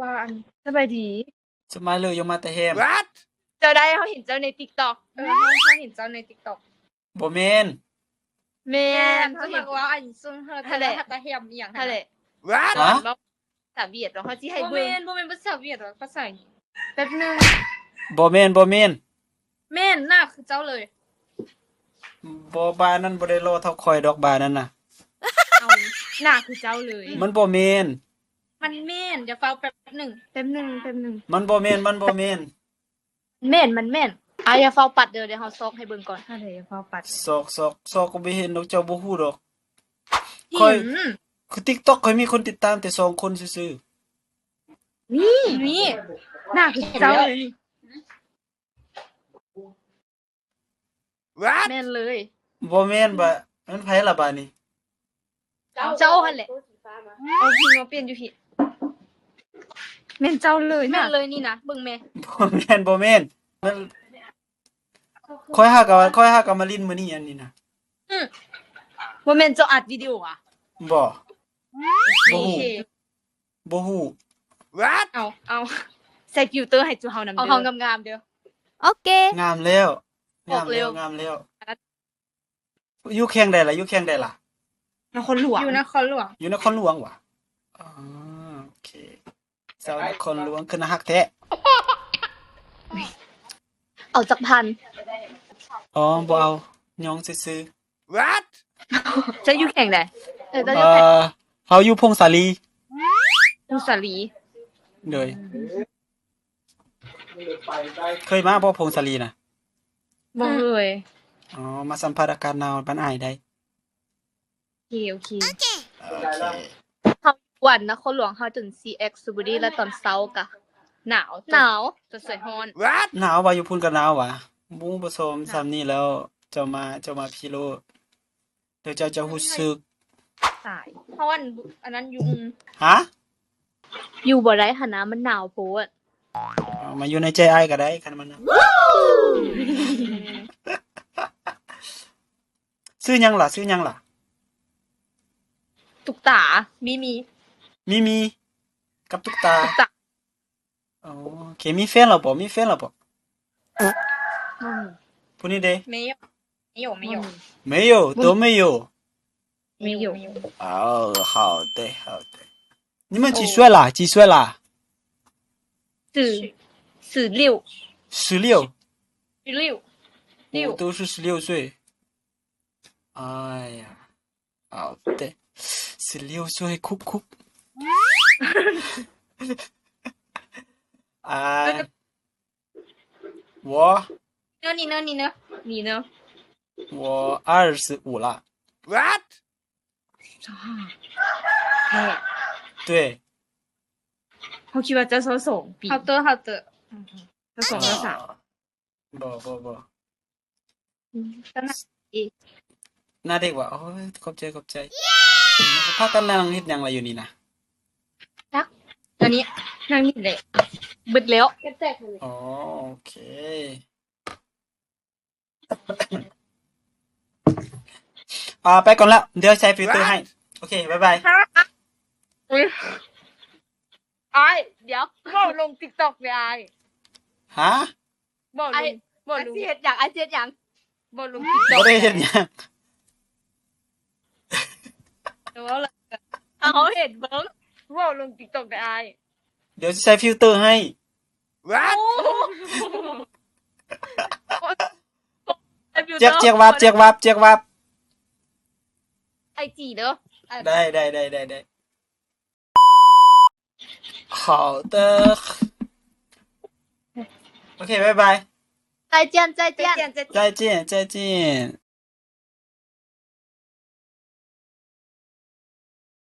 ວ່າອັນ ສະບາຍດີ ສະມາຍເລີຍ ຢາກມາແຕ່ແຮມ. ເຈົ້າໃດ ເຮົາເຫັນເຈົ້າໃນຕິກຕັອກ ເອີ ເຮົາ ເຮົາເຫັນເຈົ້າໃນຕິກຕັອກ. ບໍ່ແມ່ນ ແມ່ນ ເຮົາເຫັນວ່າອັນ ຊຸມເຮົາ ຫັ້ນແຫຼະ ແຕ່ແຮມອີ່ຫຍັງຫັ້ນແຫຼະ. ຮະ? ພາສາຫວຽດເນາະ ເຮົາຊິໃຫ້ເບິ່ງ. ບໍ່ແມ່ນ ບໍ່ແມ່ນພາສາຫວຽດດອກ ພາສາຫຍັງ? ແປັບໜຶ່ງ ບໍ່ແມ່ນ ບໍ່ແມ່ນ. ແມ່ນ ໜ້າຄືເຈົ້າເລີຍ. ບໍ່ ບ້ານນັ້ນບໍ່ໄດ້ຫຼໍ່ເທົ່າຂ້ອຍດອກ ບ້ານນັ້ນນະ. ເອົາ ໜ້າຄືເຈົ້າເລີຍ. ມັນບໍ່ແມ່ນ. ມັນແມ່ນ. ຢ່າເຝົ້າ ແປັບໜຶ່ງ ແປັບໜຶ່ງ ແປັບໜຶ່ງ. ມັນບໍ່ແມ່ນ ມັນບໍ່ແມ່ນ. ແມ່ນ ມັນແມ່ນ. ອາ ຢ່າຟ້າວປັດເດີ ດຽວເຮົາຊອກໃຫ້ເບິ່ງກ່ອນ. ເຮົາເດ ຢ່າຟ້າວປັດ. ຊອກ ຊອກ ຊອກກໍບໍ່ເຫັນດອກ ເຈົ້າບໍ່ຮູ້ດອກ. ຂ້ອຍ ຄືຕິກຕັອກຂ້ອຍມີຄົນຕິດຕາມແຕ່ສອງຄົນຊື່ໆ. ນີ້ ນີ້ ໜ້າຄືເຈົ້າເລີຍ. ແມ່ນເລີຍ. ບໍ່ແມ່ນບາດ ແມ່ນໃຜລະບາດນີ້? ເຈົ້າຫັ້ນແຫຼະ. ເອົາພິມມາປ່ຽນຢູ່ພີ້. ແມ່ນເຈົ້າເລີຍ ແມ່ນເລີຍນີ້ນະ ເບິ່ງແມ້. ບໍ່ແມ່ນ ບໍ່ແມ່ນ. ຂ້ອຍຫາກະວ່າ ຂ້ອຍຫາກະມາຫຼິ້ນມື້ນີ້ອັນນີ້ນະ. ອື ບໍ່ແມ່ນເຈົ້າອັດວິດີໂອຫວາ? ບໍ່ ບໍ່ຮູ້. ບໍ່ຮູ້. ເອົາ ເອົາ ໃສ່ຟິວເຕີໃຫ້ຈຸເຮົານຳເດີ. ເອົາເຮົາງາມໆເດີ. ໂອເຄ. ງາມແລ້ວ ງາມແລ້ວ ງາມແລ້ວ. ຢູ່ແຂວງໃດລະ? ຢູ່ແຂວງໃດລະ? ນະຄອນຫຼວງ. ຢູ່ນະຄອນຫຼວງ. ຢູ່ນະຄອນຫຼວງຫວາ? ອໍ ໂອເຄ. ສາວນະຄອນຫຼວງຄືໜ້າຮັກແທ້. ເອົາຈັກພັນ? ອໍ ບໍ່ເອົາ ຍ້ອງຊື່ໆ. ເຈົ້າຢູ່ແຂວງໃດ? ເອີ ເຈົ້າຢູ່ແຂວງ ເອີ ເຮົາຢູ່ຜົ້ງສາລີ. ຜົ້ງສາລີ. ໂດຍ. ເຄີຍມາບໍ່ຜົ້ງສາລີນະ? ບໍ່ເຄີຍ. ອໍ ມາສຳຜັດອາກາດໜາວບ້ານອ້າຍໄດ້. ໂອເຄ ໂອເຄ ໂອເຄ. ເຮົາຢູ່ອັນນະຄອນຫຼວງ ເຮົາຈົນຊີແອັກຊູເບີດີ ແລ້ວຕອນເຊົ້າກະໜາວ ໜາວ ຈົນສວຍຮ້ອນ. ໜາວຫວາ? ຢູ່ພຸ້ນກະໜາວຫວາ? ບໍ່ປະສົມສ່ຳນີ້ແລ້ວ ເຈົ້າມາ ເຈົ້າມາພີ້ໂລດ ແລ້ວເຈົ້າຈະຮູ້ສຶກ. ຕາຍ ເຮົາອັນ ອັນນັ້ນຢູ່. ຫະ? ຢູ່ບໍ່ໄດ້ຫັ້ນນະ ມັນໜາວໂພດ. ເອົາມາຢູ່ໃນໃຈອ້າຍກະໄດ້ ຄັນມັນ. ຊື່ຫຍັງລະ? ຊື່ຫຍັງລະ? ຕຸກຕາ ມີມີ ມີມີ ກັບຕຸກຕາ ຕຸກຕາ. ອໍ ໂອເຄ ມີແຟນແລ້ວບໍ່? ມີແຟນແລ້ວບໍ່? ບໍ່ມີ. ຜູ້ນີ້ເດ? 没有 没有 没有 没有 都没有. 没有 没有. 哦，好的，好的。你们几岁了？几岁了？十，十六。十六？十六。我都是十六岁。哎呀，好的。十六岁，酷酷。哎，我，你呢？你呢？你呢？我二十五了。What？对。ເຮົາຄິດວ່າເຈົ້າຊາວສອງປີ. 好的，好的。嗯，嗯。 ຊາວສອງ ຊາວສາມ. ບໍ່ ບໍ່ ບໍ່. ອືມ ໜ້າເດັກຫວາ? ໂອ້ຍ ຂອບໃຈ ຂອບໃຈ. ພາກັນນັ່ງເຮັດຫຍັງລະຢູ່ນີ້ນະ? ຈັກ ອັນນີ້ນັ່ງນີ້ແຫຼະ ເບິດແລ້ວ. ອໍ ໂອເຄ. ອ່າ ໄປກ່ອນລະ ດຽວໃສ່ຟິວເຕີໃຫ້. ໂອເຄ ບາຍບາຍ. ຫະ? ອຸ້ຍ ອ້າຍ ດຽວ ເວົ້າລົງຕິກຕັອກເດ້ອ້າຍ. ຫະ? ເວົ້າລົງ ອ້າຍ ເວົ້າລົງ ອ້າຍຊິເຮັດຫຍັງ? ອ້າຍຊິເຮັດຫຍັງ? ເວົ້າລົງຕິກຕັອກ. ບໍ່ໄດ້ເຮັດຫຍັງ. ເວົ້າເລີຍ ເຮົາເຫັນເບິ່ງ ເວົ້າລົງຕິກຕັອກເດ້ອ້າຍ. ດຽວຊິໃສ່ຟິວເຕີໃຫ້. ໂອ້ ຈຽກ ຈຽກວັບ ຈຽກວັບ ຈຽກວັບ. ໄອຈີເດີ. ໄດ້ ໄດ້ ໄດ້ ໄດ້ ໄດ້. 好的。ໂອເຄ ບາຍບາຍ. 再见 再见 再见 再见 再见.